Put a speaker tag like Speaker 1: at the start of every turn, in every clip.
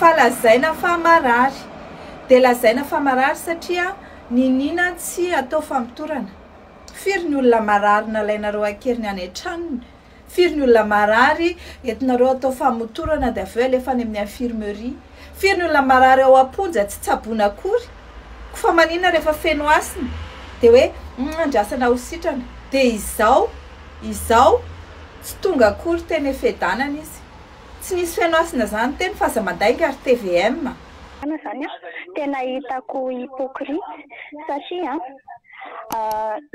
Speaker 1: Fa lazaina fa marary. Dia lazaina fa marary satria niniana tsy atao famotorana. Firy ny olona marary nalainareo an-keriny any an-tranony? Firy ny olona marary entinareo atao famotorana dia avy eo alefa any amin'ny infirmerie? Firy ny olona marary ao am-ponja tsy tsaboina akory? Ko fa maninona rehefa feno hasina dia hoe humm andrasana ho sitrana. Dia izao izao tsy tonga akory teny Fiadanana izy. Tsy nisy feno hasina izany teny fa aza mandainga ry tvm a.
Speaker 2: Zany an, tena hitako hypocrite satria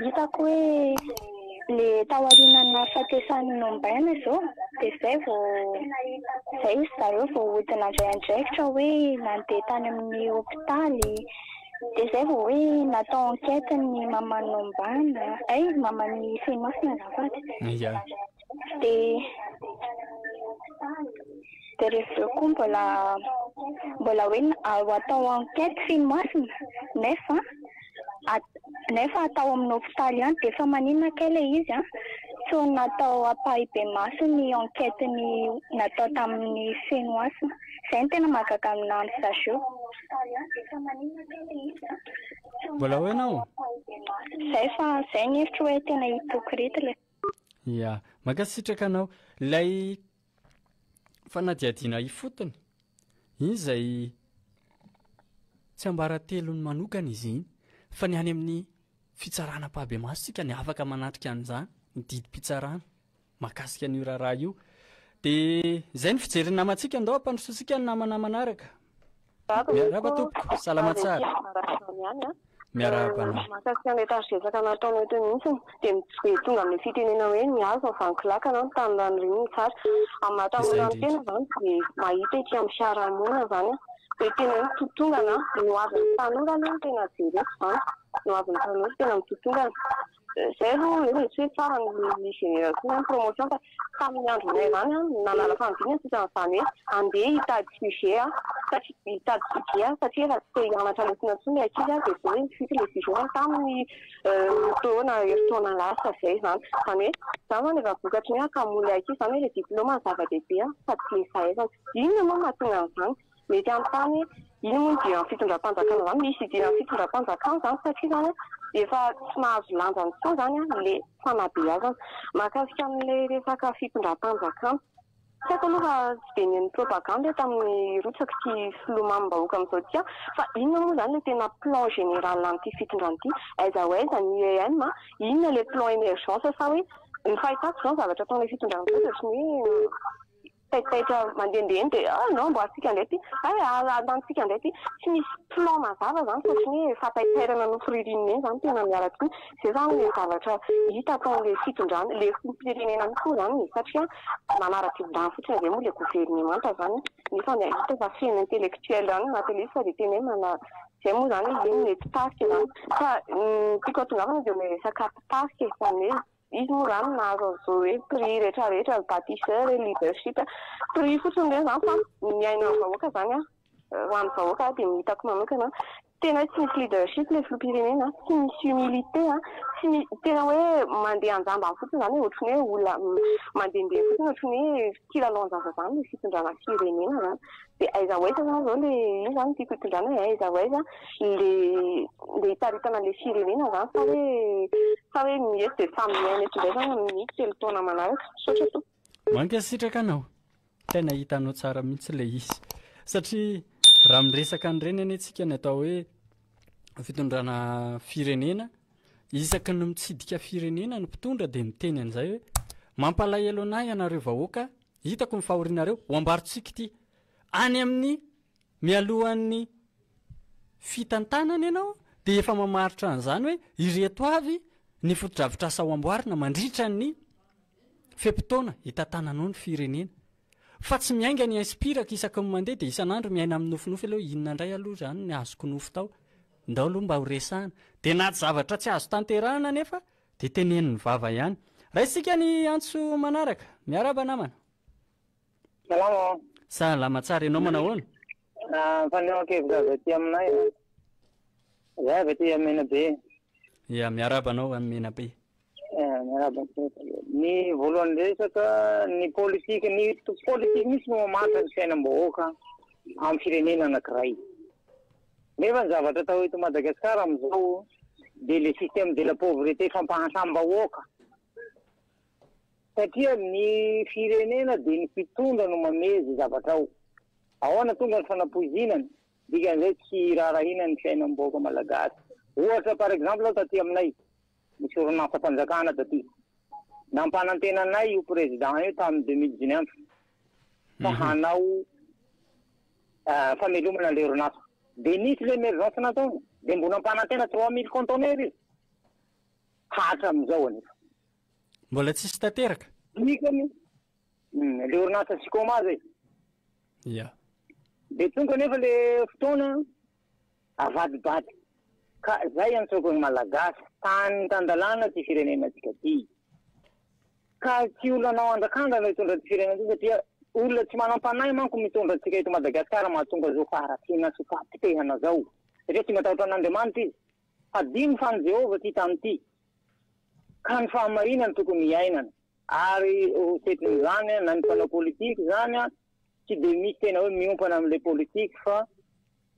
Speaker 2: hitako hoe le taorianan'ny nahafatesan'i Nombaina izao dia zay vao zay izy zareo vao hody nandray andraikitra hoe nandeha tany amin'ny hopitaly dia zay vao hoe natao enquête ny maman'i Nombana, hay maman'i Fenohasina azafady.
Speaker 3: Ia.
Speaker 2: Dia dia rehefa avy eo koa mbola mbola hoe ho atao enquête fenomasina nefa nefa atao amin'ny hopitaly ihany dia efa maninona kay ilay izy an? Tsy ho natao ampahibemaso ny enquête ny natao tamin'ny fenohasina. Izay no tena mahagaga aminà an-dry zareo.
Speaker 3: Mbola ao ianao?
Speaker 2: Izay fa izay ny hevitro hoe tena hypocrite ilay.
Speaker 3: Ya, mankasitraka anao. Ilay fanadihadiana ifotony, iny izay tsiambaratelony manokana izy iny, fa ny any amin'ny fitsarana ampahibemaso isika ny afaka manatrika an'izany, ny didim-pitsarana mahakasika an'io raharaha io. Dia izay ny fijerin'ny namantsika, ndao ampandrosoantsika ny namana manaraka. Miarahaba tompoko, salama tsara. Miarahaba anao.
Speaker 4: Mahakasika an'ilay tari-dresaka nataonao teo mihitsy dia dia tonga amin'ilay fitenena hoe ny hazo mivanky lakana ny tany rano ririnina tsara. Amin'ny maha tanora ny tena izany dia mahita ety amin'ny fiarahamonina izany dia tena hoe mitotongana ny ho avin'ny tanora aloha no tena jereko izany, ny ho avin'ny tanora tena mitotongana. Izay aloha nefa tsy hoe tsara ny génération na ny promotion fa tamin'ny andronay izany an, nanala fanadinana tsisy an'izany hoe andeha hitady sujet an, satria hitady sujet an, satria efa tsy te hianatra lesona intsony ilay ankizy an, dia izao hoe vita ilay sujet an tamin'ny taona herintaona lasa izay izany. Izany hoe izany izany efa vokatry ny hoe hakamoan'ilay ankizy izany hoe ilay diplaoma no zava-dehibe an, fa tsy ilay fahaizana. Inona moa no mahatonga an'izany? Mety hanontany hoe inona moa no idiran'ny fitondram-panjakana izany? Misy idiran'ny fitondram-panjakana izany satria izany efa tsy mahazo lanjany intsony izany ilay fanabeazana. Mahakasika an'ilay resaka fitondram-panjakana, tsy haiko aloha fa tsy dia nihaino propagande aho tamin'ny rotsak'ity filoha mamim-bahoaka amin'izao ity fa inona moa izany ilay tena plan général an'ity fitondrana ity? Aiza ho aiza ny IEM? Inona ilay plan émergence sa hoe ny fahitako izao ny zavatra ataon'ilay fitondrana izao dia ohatran'ny hoe taitaitra mandehandeha eny dia ah non amboarintsika indray ity, hay alantsika indray ity, tsy misy plan mazava izany fa ohatran'ny hoe fahataitairana nofiririnina eny izany tena miala tokoa, izay izany ilay zavatra hita ataon'ilay fitondrana, ilay filoham-pirenena mihitsy moa izany e, satria manara-pitondrana fotsiny avy eo moa ilay governemanta izany nefa ny hita fa feno intellectuel ihany ny anatin'ilay izy fa dia tena hoe mana, izay moa izany hoe iny ilay mpitarika izany, fa ny tiako hahatongavana dia ilay resaka mpitarika e, izany hoe. Izy moa izany nahazo an'izao hoe prix rehetra rehetra, bâtisseur et leadership. Prix fotsiny ireny izany fa ny ainan'ny vahoaka izany an, ho an'ny vahoaka dia ny hitako manokana, tena hoe tsy misy leadership ilay filoham-pirenena, tsy misy humilité an, tsy misy, tena hoe mandeha an-jambany fotsiny izany hoe ohatran'ny hoe olona mandehandeha fotsiny ohatran'ny hoe kilalaon-jaza izany ilay fitondrana firenena izany. Dia aiza ho aiza izany izao ilay, io izany no tiako hitondrana hoe aiza ho aiza ilay ilay hitaritana ilay firenena izany sa hoe sa hoe ny eto dia samy miaina eto indray izany amin'ny telo taona manaraka. Misaotra tompoko.
Speaker 3: Mankasitraka anao. Tena hitanao tsara mihitsy ilay izy. Satria raha miresaka an'ireny anie tsika ny atao hoe fitondrana firenena, isaky ny mitsidika firenena ny mpitondra dia miteny an'izay hoe mampalahelo anah ianareo vahoaka Hitako ny fahorianareo, ho ambarontsika ity. Any amin'ny mialohan'ny fitantanana ianao dia efa mamaritra an'izany hoe ireto avy ny fotodrafitrasa ho amboarina mandritra ny fe-potoana hitantananao ny firenena. Fa tsy miainga ny inspirako isaky ny mandeha dia isan'andro miaina amin'ny nofinofy aloha inona indray aloha izany ny azoko nofy tao. Ndao aloha mba ho resahana. Dia na zavatra tsy azo tanterahana anefa Dia tenenin'ny vava ihany. Raisintsika ny antso manaraka. Miarahaba namana.
Speaker 5: Salama ô.
Speaker 3: Salama tsara, ianao manao ahoana?
Speaker 5: Fanehoan-kevitra avy aty aminay. Zahay avy aty Menabe.
Speaker 3: Ya, miarahaba anao any Menabe.
Speaker 5: Miarahaba antsika. Ny voalohany resaka, ny politika, ny politika mihitsy no mamaritra ny fiainam-bahoaka. Amin'ny firenena anankiray. Nefa ny zavatra atao eto Madagasikara amin'izao dia le système de la pauvreté fampahantram-bahoaka. Satria ny firenena dia ny mpitondra no mamehy izay zavatra ao. Ahoana tonga ny fanapoizinana? Dikan'izay tsy raharahiana ny fiainam-bahoaka malagasy. Ohatra par exemple taty aminay, misy orinasam-panjakana taty. Nampanantena anay io président io tamin'ny 2019 fa hanao famelomana ilay orinasa. Dia nisy l'émergence nataony. Dia mbo nampanantena 3000 conteneurs izy. Hatramin'izao anefa.
Speaker 3: Mbola tsisy tanteraka.
Speaker 5: Dikany, le orinasa Sicoma zay.
Speaker 3: Ya.
Speaker 5: Dia tonga anefa le fotoana avadibadika. Ka zay antsoiko ny Malagasy, tany tan-dalàna ty firenenantsika ty. Ka tsy olona hanao andrakandra no hitondra ty firenena ty satria olona tsy manam-panahy manko mitondra antsika eto Madagasikara mahatonga zao faharatsiana sy fahapotehana zao. Satria tsy matahotra an'Andriamanitra izy. Hadino fa an'i Jehovah ty tany ty. Ka ny fahamarinana no tokony hiainana. Ary ho setrin'izany na ny mpanao politika izany tsy dia misy tena hoe miompana amin'ilay politika fa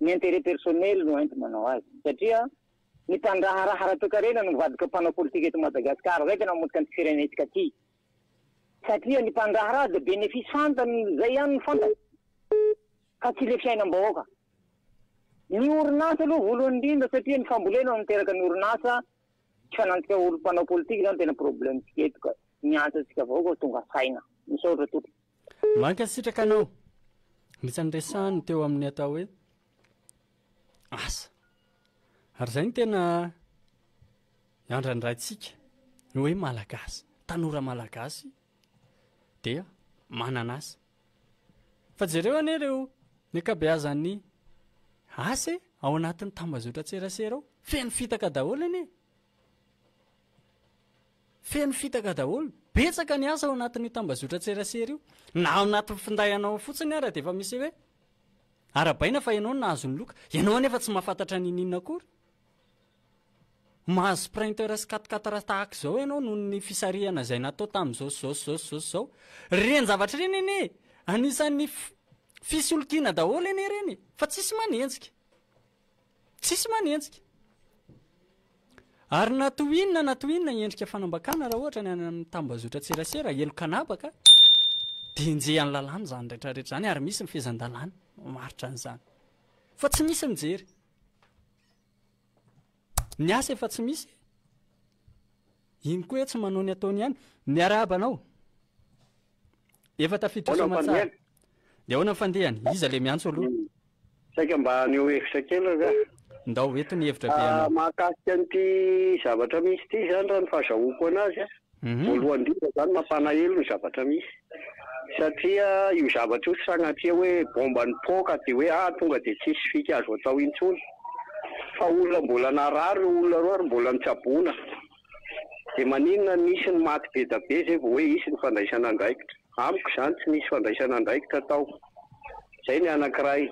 Speaker 5: ny intérêt personnel no enti-manao azy. Satria ny mpandraharaha ara-toekarena no mivadika mpanao politika eto Madagasikara. Izay tena mamotika an'ity firenentsika ity. Satria ny mpandraharaha dia bénéfice fantany, izay ihany no fantany. Fa tsy ilay fiainam-bahoaka. Ny orinasa aloha voalohany indrindra satria ny fambolena no miteraka ny orinasa, tsy fanantsika olo mpanao politika zany tena problème tsika eto ka miantso antsika vahoaka ho tonga saina. Misaotra tompoko.
Speaker 3: Mankasitraka anao. Anisan'ny resahany teo amin'ny atao hoe asa. Ary izay no tena iandrandraintsika ny hoe Malagasy, tanora Malagasy dia manana asa. Fa jereo anie ireo ny ankabeazan'ny asa e, ao anatin'ny tambazotran-tserasera ao. Feno fitaka daholo anie. Feno fitaka daholo. Betsaka ny asa ao anatin'io tambazotran-tserasera io. Na ao anatin'ny finday anao fotsiny ara dia efa misy hoe arabaina fa ianao no nahazo ny loka. Ianao anefa tsy mahafantatra n'inon'inona akory. Mahazo sprinter sy quatre quatre tahaka izao ianao noho ny fisarihana izay natao tamin'izao sy izao sy izao sy izao sy izao. Ireny zavatra ireny anie anisan'ny fisolokiana daholo anie ireny fa tsisy manenjika. Tsisy manenjika. Ary na toy inona na toy inona endrika fanambakana raha ohatra ny any amin'ny tambazotran-tserasera, heloka an'habaka, dia enjehan'ny lalàna izany rehetrarehetra izany ary misy ny fehezan-dalàna mamaritra an'izany. Fa tsy misy mijery. Ny asa efa tsy misy. Iny koa tsy manao ny ataony ihany. Miarahaba anao. Efa tafiditra soamantsara. Dia ahoana ny fandehany? Iza le miantso aloha?
Speaker 6: Saika mba haneho hevitra kely angaha.
Speaker 3: Ndao, eto ny hevitra be anao.
Speaker 6: Ah, mahakasika an'ity zavatra misy ity izany raha ny fahazahoako anazy a. Voalohany indrindra izany mampanahelo ny zavatra misy. Satria io zavatra io tsy sanatria hoe bomba nipoaka dia hoe ah tonga dia tsisy fika azo atao intsony. Fa olona mbola narary ireo olona ireo ary mbola nitsaboana. Dia maninona nisy ny maty be da be izay vao hoe hisy ny fandraisana andraikitra. Amiko izany tsy nisy fandraisana andraikitra tao. Izay ny anankiray.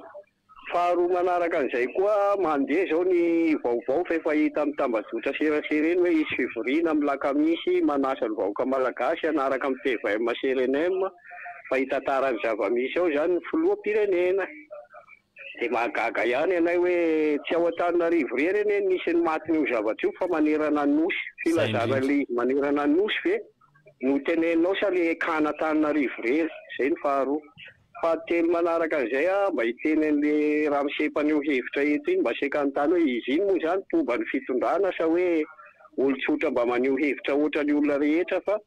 Speaker 6: Faharoa manaraka an'izay koa, mandeha izao ny vaovao fa efa hita amin'ny tambajotra serasera eny hoe hisy fivoriana amin'ny lakamisy manasa ny vahoaka malagasy hanaraka amin'ny tvm sy rnm fa hitantara ny zava-misy ao izany ny filoham-pirenena. Dia mahagaga ihany anay hoe tsy ao Antananarivo irery anie no nisy ny matin'io zavatra io fa manerana ny Nosy. Filazana ilay izy manerana ny Nosy ve no teneninao sa ilay cas-n'Antananarivo irery? Izay ny faharoa. Fahatelo manaraka an'izay aho mba hiteny an'le ramose mpaneho hevitra eto iny mba saika hanontany hoe izy iny moa izany mpomba ny fitondrana sa hoe olon-tsotra mba maneho hevitra ohatran'ny olona rehetra fa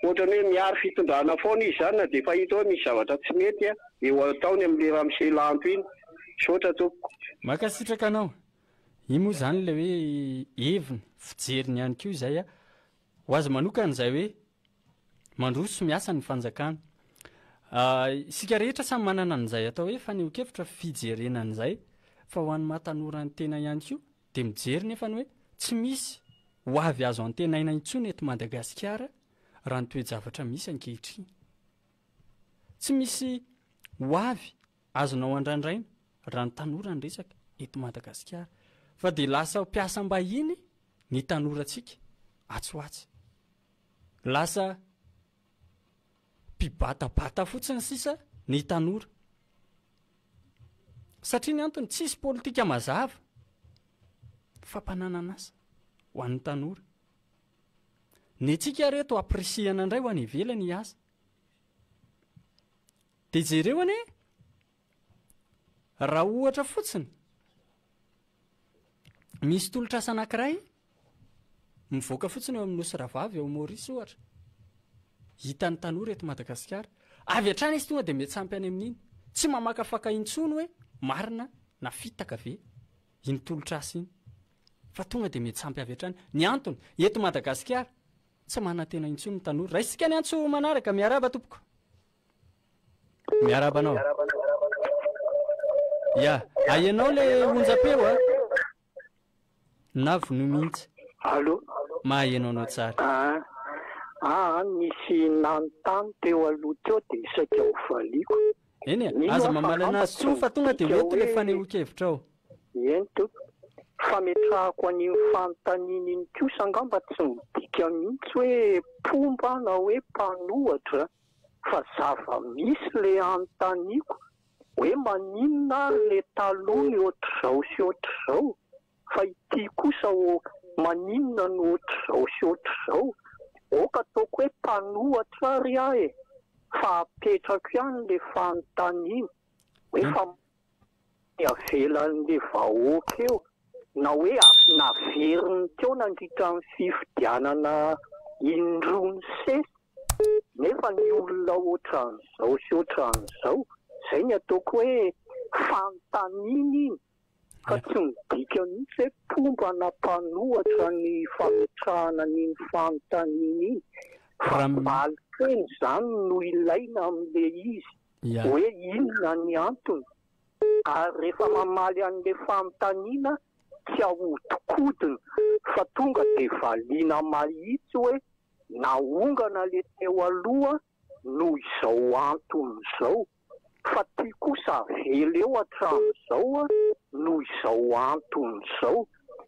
Speaker 6: ohatran'ny hoe miaro fitondrana foana izy izany na dia efa hita hoe misy zavatra tsy mety eo ataony amin'le ramose lanto iny. Misaotra tompoko.
Speaker 3: Mankasitraka anao. Iny moa izany ilay hoe heviny, fijeriny ihany koa izay. Ho azy manokana izay hoe Mandroso miasa ny fanjakana. Isika rehetra samy manana an'izay atao hoe fanehoan-kevitra fijerena an'izay fa ho an'ny maha tanora ny tena ihany koa dia mijery nefa ny hoe tsy misy ho avy azo antenaina intsony eto Madagasikara raha ny toe-javatra misy ankehitriny. Tsy misy ho avy azonao andrandraina raha ny tanora ny resaka eto Madagasikara fa dia lasa mpiasam-bahiny ny tanorantsika atsy ho atsy. Lasa mpibatabata fotsiny sisa ny tanora. Satria ny antony, tsisy politika mazava fampananan'asa ho an'ny tanora. Ny antsika reto ampirisihana indray ho any ivelany hiasa. Dia jereo anie, raha ohatra fotsiny, misy tolotr'asa anankiray mivoaka fotsiny eo amin'ny Nosy Rahavavy ao Maurice ohatra, hitan'ny tanora eto Madagasikara, avy hatrany izy tonga dia miantsampy any amin'iny, tsy mamakafaka intsony hoe marina na fitaka ve iny tolotr'asa iny, fa tonga dia miantsampy avy hatrany. Ny antony, eto Madagasikara, tsy manantena intsony ny tanora. Raisintsika ny antso manaraka, miarahaba tompoko. Miarahaba anao. Ya, ahianao le onjam-peo a. Na vonoy mihitsy.
Speaker 7: Allô?
Speaker 3: Maheno anao tsara.
Speaker 7: Ah, ah, nisy nanontany teo aloha teo dia saika ho valiako.
Speaker 3: Eny e,
Speaker 7: Mino
Speaker 3: aza
Speaker 7: aho fa
Speaker 3: mamaly
Speaker 7: angamba
Speaker 3: anazy
Speaker 7: tsy
Speaker 3: intsony fa tonga dia
Speaker 7: midika
Speaker 3: ho eto ilay
Speaker 7: hoe
Speaker 3: fanehoan-kevitrao.
Speaker 7: Eny tompoko. Fametrahako an'iny fanontaniana iny kosa angamba tsy midika mihitsy hoe mpomba na hoe mpanohatra fa zava-misy ilay anontaniako hoe maninona ary le taloha ny ohatr'izao sy ohatr'izao fa ity kosa ô maninona no ohatr'izao sy ohatr'izao? Ok ataoko hoe mpanohatra ary aho e! Fa apetrako ihany le fanontaniana hoe fa ny avelan'le vahoaka eo na hoe naveriny teo nandritra ny fifidianana indroa nisesy nefa ny olona ohatran'izao sy ohatran'izao, izay ny ataoko hoe fanontaniana iny fa tsy midika mihitsy hoe mpomba na mpanohatra ny fametrahana an'iny fanontaniana iny fa valin-teny izany no ilaina amin'ilay izy hoe inona ny antony ary rehefa mamaly an'ilay fanontaniana tsy ahodikodina fa tonga dia valiana mahitsy hoe Naongana le teo aloha noho izao antony izao fa ty kosa avela eo hatramin'izao noho izao antony izao.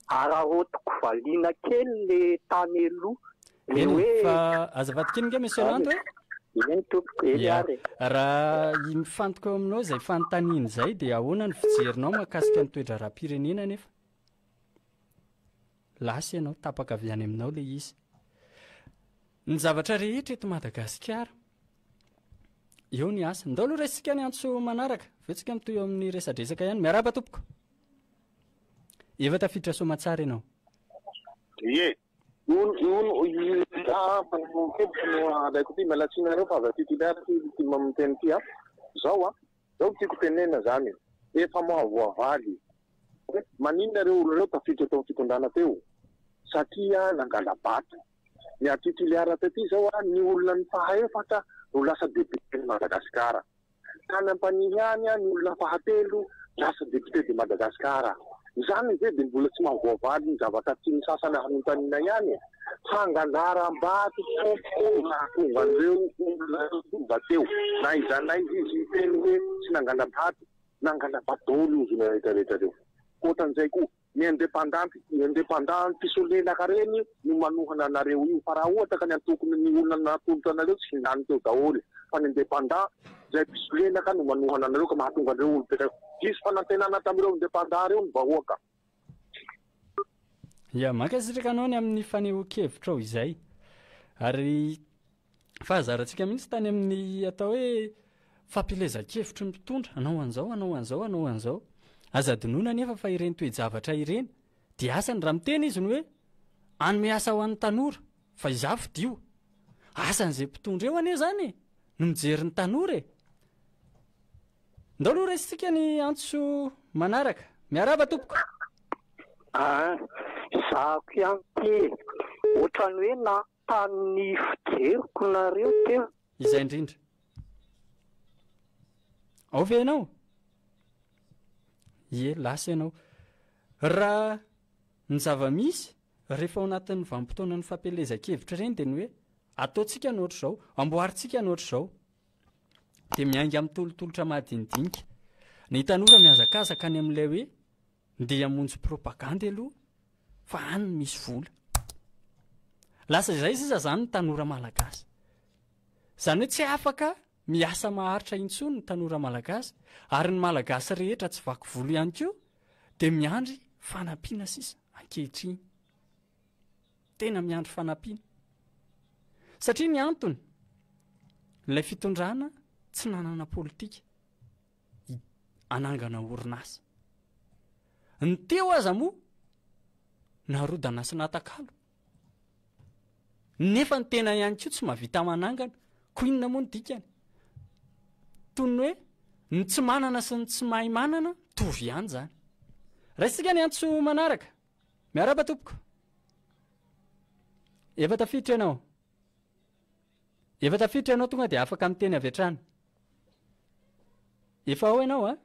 Speaker 7: Araraotiko valiana kely le tany aloha le
Speaker 3: Eny e,
Speaker 7: hoe.
Speaker 3: fa azafady kely nge Monsieur Lanto e.
Speaker 7: Eny tompoko, eny
Speaker 3: Ya,
Speaker 7: ary e.
Speaker 3: raha mifantoka eo aminao izay fanontaniana izay dia ahoana ny fijerinao mahakasika ny toe-draharaham-pirenena anefa? Lasa ianao, tapaka avy any aminao ilay izy. Ny zavatra rehetra eto Madagasikara, eo ny asa. Ndao aloha raisintsika ny antso manaraka, avy eo tsika mitohy eo amin'ny resadresaka ihany. Miarahaba tompoko. Efa tafiditra soamatsara ianao.
Speaker 8: Ie. Hono, hono, ah, fanehoan-kevitra no alaiko ity. Miala tsiny nareo fa avy aty Toliara ity ity miteny ity ah. Zao ah, zao tiako tenenina zany. Efa mahavoavaly Hoe maninona ireo olona ireo tafiditra teo amin'ny fitondrana teo? Satria nangala-bato. Ny aty Toliara taty izao ny olona ny fahaefatra no lasa député-n'i Madagasikara. Tany Ampanihy any ny olona fahatelo lasa député de Madagascar. Izany ve dia mbola tsy mahavoavaly ny zavatra tian'ny sasany hanontaniana ihany e? Fangalaram-bato tompoko no nahatonga an'ireo olona ireo tonga teo. Na iza na iza izy hiteny hoe tsy nangala-bato. Nangala-bato daholo io zona rehetra rehetra reo. Ohatran'izay koa, ny indépendant, indépendant mpisolelaka reny no manohana anareo io. Fa raha ohatra ka ny antokony ny olona natolotra anareo tsy lany teo daholo. Fa ny indépendant izay mpisolelaka no manohana anareo ka mahatonga an'ireo olom-pirenena. Diso fanantenana tamin'ireo indépendant reo ny vahoaka.
Speaker 3: Ya, mankasitraka anao ny amin'ny fanehoan-kevitrao izay. Ary fahazarantsika mihitsy tany amin'ny atao hoe fampielezan-kevitry ny mpitondra, hanao an'izao, hanao an'izao, hanao an'izao. Aza adinoina anefa fa ireny toe-javatra ireny dia asany. Raha miteny izy ny hoe hanome asa ho an'ny tanora, fa izaho fidio. Asan'izay mpitondra eo anie izany e, no mijery ny tanora e. Ndao aloha raisintsika ny antso manaraka. Miarahaba tompoko.
Speaker 7: Ah, zahako ihany ity e. Ohatran'ny hoe nanontany ny fijeriko nareo teo.
Speaker 3: Izay indrindra. Ao ve ianao? Ie, lasa ianao. Raha ny zava-misy, rehefa ao anatin'ny vanim-potoanan'ny fampielezan-kevitra ireny dia ny hoe ataontsika ny ohatr'izao, amboarintsika ny ohatr'izao. dia miainga amin'ny tolotolotra madinidinika. Ny tanora mihazakazaka any amin'ilay hoe ndeha hamonjy propagandy aloha fa any no misy vola. Lasa izay sisa izany ny tanora malagasy. Izany hoe tsy afaka miasa maharitra intsony ny tanora malagasy ary ny malagasy rehetra tsy vaky volo ihany koa dia miandry fanampiana sisa ankehitriny. Tena miandry fanampiana. Satria ny antony, ilay fitondrana tsy nanana politika hanangana orinasa. Ny teo aza moa narodana sy natakalo. Nefa ny tena ihany koa tsy mahavita manangana. Koa inona moa ny dikany? Toy ny hoe ny tsy manana sy ny tsy mahay manana mitovy ihany izany. Raisintsika ny antso manaraka. Miarahaba tompoko. Efa tafiditra ianao. Efa tafiditra ianao tonga dia afaka miteny avy hatrany. Efa ao ianao a?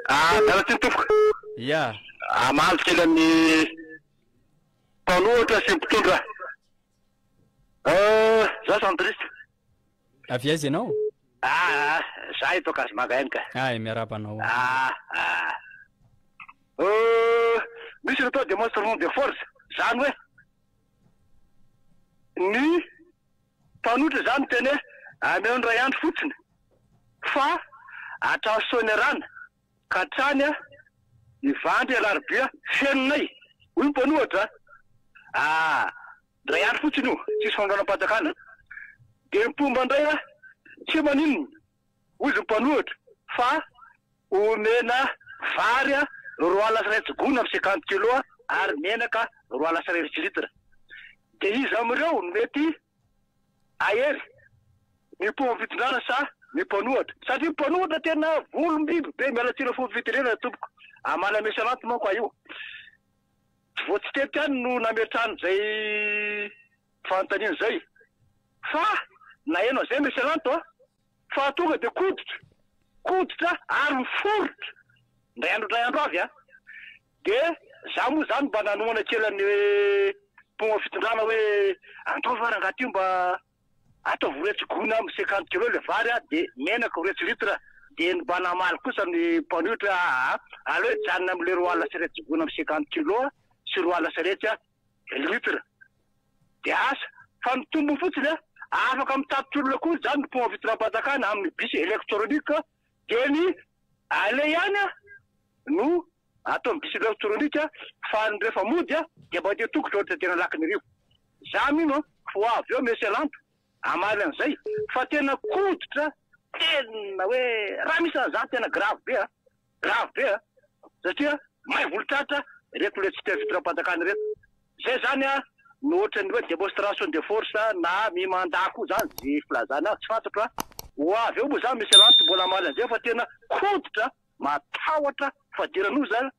Speaker 9: Ah, miala tsiny tompoko.
Speaker 3: Ya.
Speaker 9: Hamaly kely amin'ny mpanohitra sy ny mpitondra. Euh, za centriste.
Speaker 3: Avy aiza ianao?
Speaker 9: Ah, ah, za eto Ankazomanga ihany ka.
Speaker 3: Ah, miarahaba anao.
Speaker 9: Ah, ah. Euh, misy ny atao démonstration de force, zany hoe ny mpanohitra zany miteny hoe ameo ny ray andro fotsiny fa hatrany Soanierana ka hatrany Ivandry Alarobia fenonay, hoy ny mpanohitra. Ah, Indray andro fotsiny io, tsisy fanonganam-panjakana. Dia ny mpomba indray a, tsy maninona, hoy izy mpanohitra, fa omena vary 12 gony amin'ny cinquante kilos ary menaka 12 litre. Dia iza amin'ireo no mety hahery? Ny mpomba fitondrana sa ny mpanohitra? Satria ny mpanohitra tena volom-biby be, miala tsiny amin'ny fomba fitenenana tompoko, amala mesalanty manko aho io. Tsy vao tsy teto ihany no nametrahana izay fanontaniana izay fa naheno an'izay Monsieur Lanto a! Fa tonga dia koditra, koditra ary miforitra indray andro indray andro avy a! Dia za moa izany mba nanohana kely an'ny mpomba fitondrana hoe ataovy fa rangahy ty mba Ataovy roetsy gony amin'ny cinquante kilos le vary a, de menaka roetsy litre, de ny mba namaly kosa ny mpanohitra hoe aa aleo hijanona amle 120 gony amin'ny cinquante kilos sy 120 litre, de asa fa ny tombony fotsiny a, afaka mitatitra olona koa zany ny mpomba fitondram-panjakana amin'ny bus électronique, de ny aller ihany a no Ataony bus electronique fa ny rehefa mody dia mandeha tongotra ohatra tena lakin'irivo. Za mino an fa ho avy eo Monsieur Lanto hamaly an'izay fa tena koditra tena hoe raha misy an'izany tena grave be an! Grave be an! Satria may volotratra ireto le tsy tia fitondram-panjakana ireto. Zay zany an no ohatran'ny hoe démonstration de force na mi-mandat koa zany ze filazana azy tsy fantatro an! Ho avy eo moa zany Monsieur Lanto mbola hamaly an'izay fa tena koditra Matahotra fadiranovana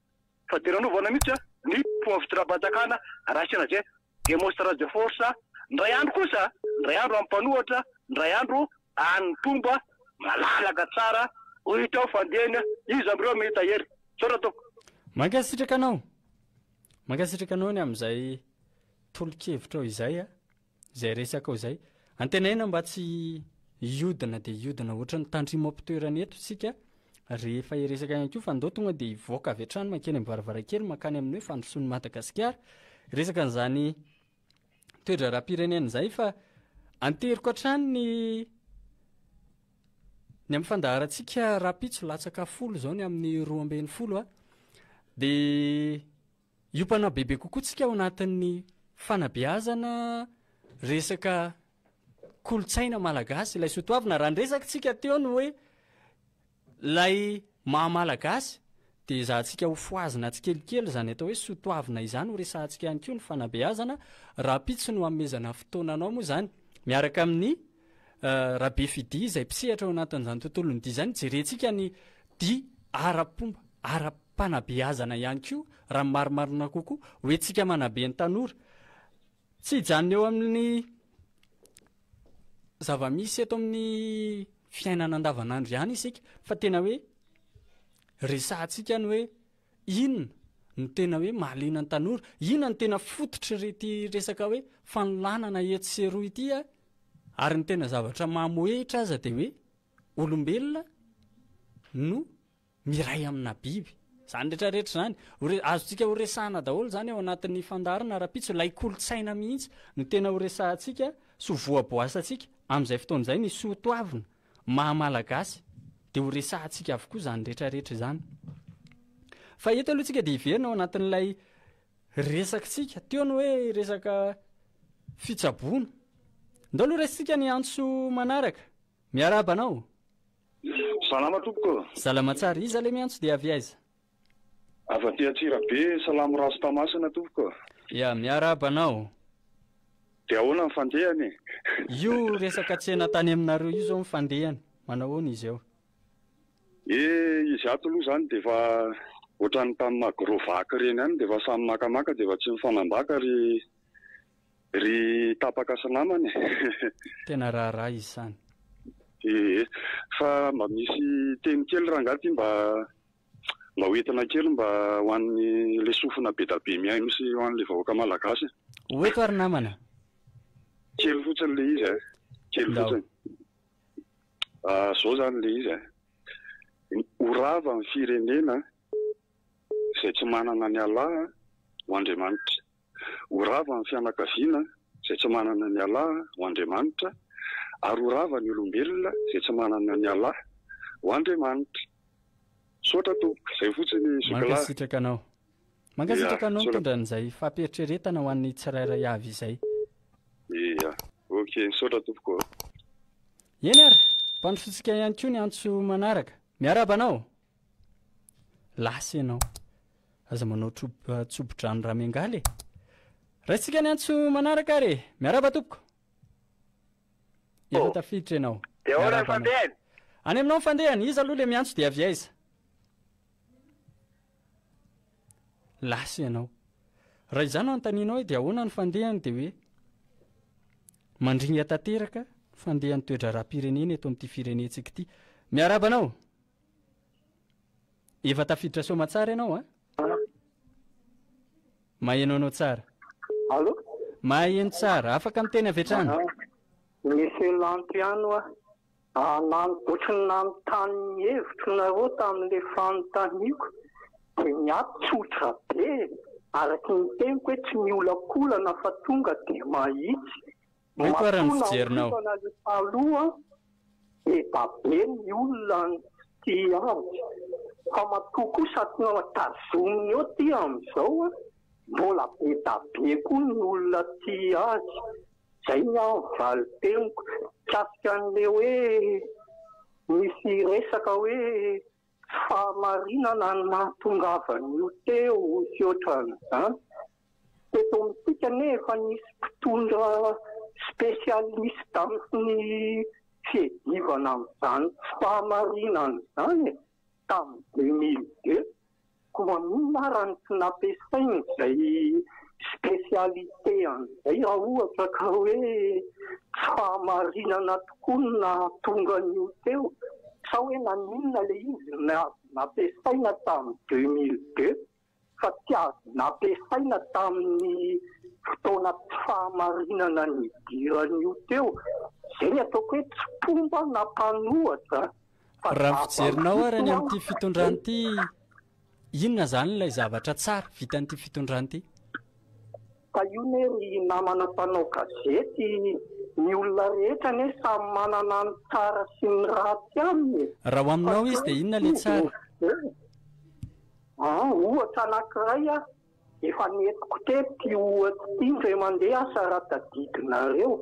Speaker 9: fadiranovana mihitsy ny mpomba fitondram-panjakana raha asiana izay démonstration de force indray andro kosa, indray andro amin'ny mpanohatra, indray andro an'ny mpomba malalaka tsara ho hita eo fandehany iza amin'ireo mahita hery. Misaotra tompoko.
Speaker 3: Mankasitraka anao. Mankasitraka anao ny amin'izay tolo-kevitrao izay a. Izay resakao izay. Antenaina mba tsy hiodina dia hiodina ohatran'ny tandrimo am-pitoerana eto isika rehefa hiresaka ihany koa fa ndao tonga dia hivoaka avy hatrany mankeny amin'ny varavarankely mankany amin'ny hoe fandrosoan'i Madagasikara. Hiresaka an'izany toe-draharaham-pirenena izay fa anteriko hatrany ny ny amin'ny fandaharantsika rahampitso latsaka folo izao ny amin'ny 12 a. Dia Hiompana bebe kokoa tsika ao anatin'ny fanabeazana resaka kolontsaina malagasy, ilay soatoavina. Raha niresaka tsika teo ny hoe ilay maha malagasy dia ezahantsika ho fohazina tsikelikely izany atao hoe soatoavina izany, ho resahantsika ihany koa ny fanabeazana. Rahampitso no hanomezana fotoana anao moa izany miaraka amin'ny Rabefidia izay mpisehatra ao anatin'izany tontolon'ny dihy izany, jerentsika ny dihy ara-pomba, ara panabeazana ihany koa raha ny marimarina kokoa, ho entintsika manabe ny tanora. Tsy hijanona eo amin'ny zava-misy eto amin'ny fiainana andavanandro ihany isika fa tena hoe resahantsika ny hoe inona no tena hoe mahaliana ny tanora, inona no tena fototr'ity resaka hoe fanolanana etsy sy eroa ity ary ny tena zavatra mamohehitra aza dia hoe olombelona no miray amina biby. Izany rehetra rehetra izany. Ho re, azontsika ho resahana daholo izany ao anatin'ny fandaharana rahampitso. Ilay kolontsaina mihitsy no tena ho resahantsika sy ho voaboasantsika amin'izay fotoana izay ny soa toavina maha malagasy dia ho resahantsika avokoa izany rehetra rehetra izany. Fa eto aloha tsika dia hiverina ao anatin'ilay resakitsika. Teo ny hoe resaka fitsaboana. Ndao aloha raisintsika ny antso manaraka. Miarahaba anao.
Speaker 10: Salama tompoko.
Speaker 3: Salama tsara. Iza le miantso dia avy aiza?
Speaker 10: Avy aty Antsirabe, Salamo Rasta Masina tompoko.
Speaker 3: Ya, miarahaba anao.
Speaker 10: Dia ahoana ny fandehany e?
Speaker 3: Io resaka tsena tany aminareo io zao ny fandehany. Manao ahoana izy ao?
Speaker 10: Eh, izy ato aloha izany dia efa ohatran'ny tamin'ny magro vaky ireny ihany dia efa samy makamaka dia efa tsy mifanambaka ry ry tapaka sy namany e.
Speaker 3: Tena raharaha izy izany.
Speaker 10: Ee, fa mba misy teny kely rangahy ity mba mba ho entina kely mba ho an'ny le sofina be da be mihaino sy ho an'le vahoaka malagasy.
Speaker 3: Ho eto ary namana.
Speaker 10: Kely fotsiny le izy e, kely fotsiny. Ah, zao zany le izy e. Ho rava ny firenena izay tsy manana an'i Allah ho Andriamanitra. Ho rava ny fianakaviana izay tsy manana an'i Allah ho Andriamanitra, ary ho rava ny olombelona izay tsy manana an'i Allah ho Andriamanitra. Misaotra tompoko, izay fotsiny zokilahy.
Speaker 3: Mankasitraka anao. Mankasitraka anao mitondra an'izay fampieritreretana ho an'ny tsirairay avy izay.
Speaker 10: Ia, ok, misaotra tompoko.
Speaker 3: Eny ary, mpandrosoantsika ihany koa ny antso manaraka. Miarahaba anao. Lasa ianao. Aza manao tsobo-drano raha miangaly e. Raisintsika ny antso manaraka ary e. Miarahaba tompoko. Efa tafiditra ianao.
Speaker 9: Dia ahoana ny
Speaker 3: Miarahaba anao.
Speaker 9: fandehany?
Speaker 3: Any aminao ny fandehany. Iza aloha le miantso dia avy aiza? Lasa ianao. Raha izaho no anontanianao hoe dia ahoana ny fandehany dia hoe mandringa tanteraka ny fandehan'ny toe-draharaham-pirenena eto amin'ity firenentsika ity. Miarahaba anao. Efa tafiditra soamatsara ianao a? Maheno anao tsara.
Speaker 7: Allô?
Speaker 3: Maheno tsara, afaka miteny avy hatrany.
Speaker 7: Monsieur Lanto ihany hoa. Ohatry ny nanontany ny hevitro nareo tamin'ilay fanontaniako dia ny ahy tsotra be e! Araky ny teniko hoe tsy miolakolana fa tonga dia mahitsy.
Speaker 3: Mety ary ny
Speaker 7: Matoa
Speaker 3: fijerinao.
Speaker 7: naolana ilay taloha be da be ny olona tsy tia azy fa matoa kosa tazominy eo ty amin'izao mbola be da be koa ny olona tia azy. Zay ny ahy ny valin-teniko mikasika an'ilay hoe misy resaka hoe tsy fahamarinana ny nahatongavan'io teo sy ohatran'izany. Teto amintsika anie efa nisy mpitondra spécialiste amin'ny fiadivana amin'izany tsy fahamarinana izany e, tamin'ny 2002. Koa maninona ara no tsy nampiasaina izay spécialité an'izay raha ohatra ka hoe tsy fahamarinana tokoa no nahatonga an'io teo? Sa hoe naninona ilay izy no azo nampiasaina tamin'ny 2002 fa tsy azo nampiasaina tamin'ny fotoana tsy fahamarinana nidiran'io teo? Izay ny ataoko hoe tsy mpomba na mpanohatra.
Speaker 3: Raha ny fijerinao ary any amin'ity fitondrana ity, inona izany ilay zavatra tsara vitan'ity fitondrana ity?
Speaker 7: Fa io ne ry namana mpanao gazety, ny olona rehetra anie samy manana ny tsara sy ny ratsy aminy e.
Speaker 3: Raha ho aminao izy dia inona ilay tsara?
Speaker 7: Aa, ohatra anankiray aho, Efa nentiko teto ity ohatry ity indray mandeha asa raha tadidinareo.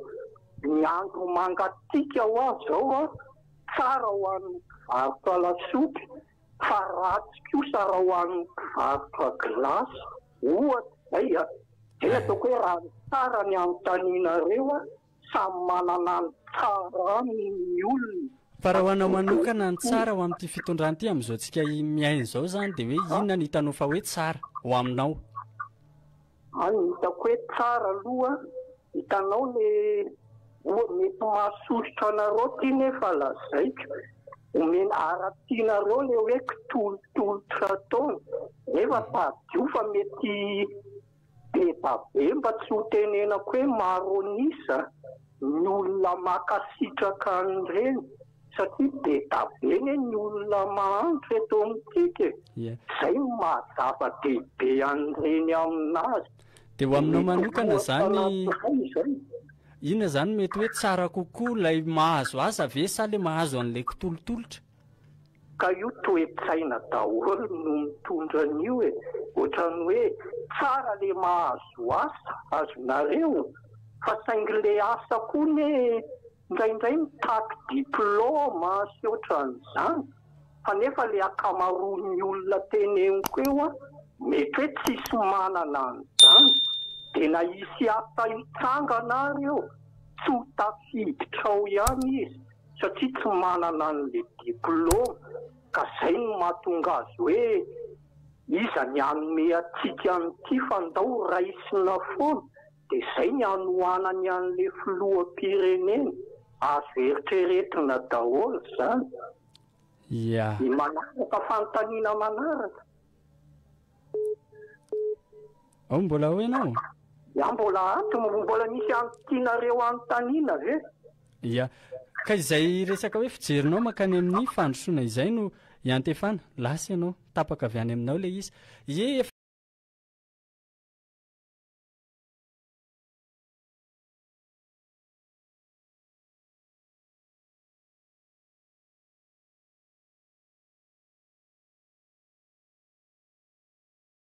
Speaker 7: Ny andro mangatsiaka hoa zao an, tsara ho an'ny mpivarotra lasopy fa ratsy kosa raha ho an'ny mpivarotra glace. Ohatra izay an. Izay ataoko hoe raha ny tsara ny anontanianareo an, Samy manana ny tsara aminy ny olona.
Speaker 3: Fa raha ho anao manokana ny tsara ho amin'ity fitondrana ity amin'izao tsika miaina izao izany dia hoe inona no hitanao fa hoe tsara ho aminao?
Speaker 7: An, ny hitako hoe tsara aloha, hitanao le oa mety mahasosotra anareo ty nefa lazaiko, omena haratsianareo le hoe kitolotolotra ataony nefa tadidio fa mety Be da be mba tsy ho tenenako hoe maro an'isa ny olona makasitraka an'ireny. Satria be da be anie ny olona mahantra eto amintsika e!
Speaker 3: Ie.
Speaker 7: Zay no maha zava-dehibe an'ireny aminazy.
Speaker 3: Dia ho aminao
Speaker 7: Mety
Speaker 3: manokana
Speaker 7: ohatra
Speaker 3: izany,
Speaker 7: anankiray izay.
Speaker 3: inona izany mety hoe tsara kokoa, ilay mahazo asa ve sa ilay mahazo an'ilay kitolotolotra?
Speaker 7: Ka io toe-tsaina daholo no mitondra an'io e! Ohatran'ny hoe tsara le mahazo asa azonareo fa saingy le asa koa ne indraindray mitaky diplôme sy ohatran'izany fa nefa le ankamaroan'ny olona teneniko eo an mety hoe tsisy manana an'izany de na hisy asa hitsangana ary eo tsy ho tafiditra ao ihany izy satria tsy manana an'le diplôme ka zay no mahatonga azy hoe iza ny hanome antsika an'ity fa ndao raisina foana de zay ny hanohanany an'le filoham-pirenena, azo eritreretina daholo zany.
Speaker 3: Ya.
Speaker 7: Ny manaraka fanontaniana manaraka.
Speaker 3: Ao mbola ao ianao?
Speaker 7: Ya mbola ato, mbola misy tianareo anontaniana ve?
Speaker 3: Ya. Ka izay resaka hoe fijerinao mankany amin'ny fandrosoana izay no iantefana. Lasa ianao, tapaka avy any aminao ilay izy. Ie efa.